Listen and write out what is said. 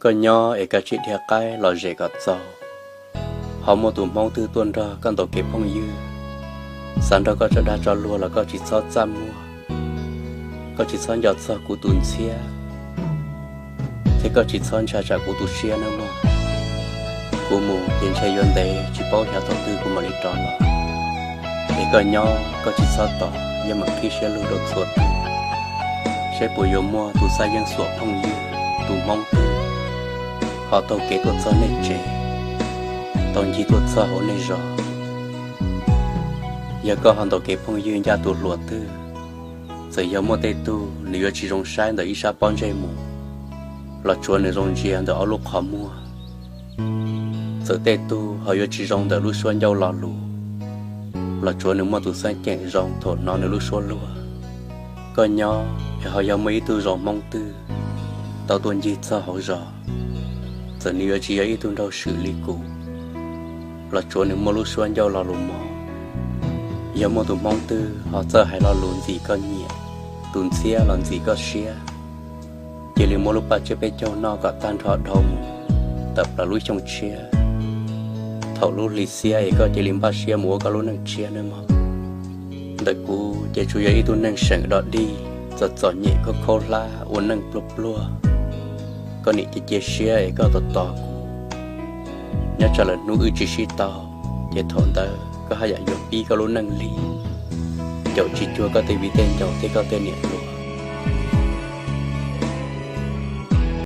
Koj nyob es kav tsij dhia qaib los zem kom txaus. Ho muaj tus Hmoob twg tuaj nrog koj ntaus kev phooj ywg, xav nrog koj tso dag tso luag los koj tsis txhob txaj muag. Koj tsis txhob nco txog kuv tus ntxhiab, thiab koj tsis txhob ntshai tsam kuv tus siab nawb mog. Kuv mus ces ntshe yuav ntev tsis paub xyov thaum twg kuv mam li rov los. Es koj nyob koj tsis txhob tos, yog mam qhib siab lug rau txhua tus, seb puas yuav muaj tus xav yeej xuam phooj ywg, tus Hmoob twg ho taug kev tuaj txog nej tsev, tau ncig tuaj txog hauv nej zos. Yog koj ho ntaus kev phooj ywg ncaj tus hluas twg, txawm yog muaj tej tug nws yuav tsis zoo saib ntawm ib sab pob ntseg mus, los tsuav nws zoo ntsia ntawm ob lub qhov muag. Txawm tej tug ho yuav tsis zoo ntawm lub suab ncauj lo lus, los tsuav nws muaj tus xeeb ceem zoo thaum hnov nws lub suab luag. Koj nyob es ho yog muaj ib tug zoo Hmoob twg tau tuaj ncig txog hauv zos, txawm nws yuav tsis yog ib tug nraug swm li kuv, los tsuav nws muaj lub suab ncauj lo lus mog. Yog muaj tus Hmoob twg ho txawj hais lo lus ntxim koj nyiam, tus ntxhiab los ntxim koj siab, cia li muab lub paj tsiab peb caug noj kom tag nrho dhau mus tawm plaws lub xyoo tshiab. Thaum lub hli xiab es koj cia li npaj siab mus ua koj lub neej tshiab nawb mog. Ntawm kuv ces tsuas yog ib tug neeg seem dog dig, txom txom nyem khaub khaub hlab ua neej pluag pluag. Koj niam cia cia siab es koj tos tos kuv. Nyob tsam lawm hnub wb tsis sib tau, ces thaum ntawd koj haj yam yuav pib koj lub neej li. Caum tsis cuag koj tej viv tej ncaus thiab koj tej niam hluas.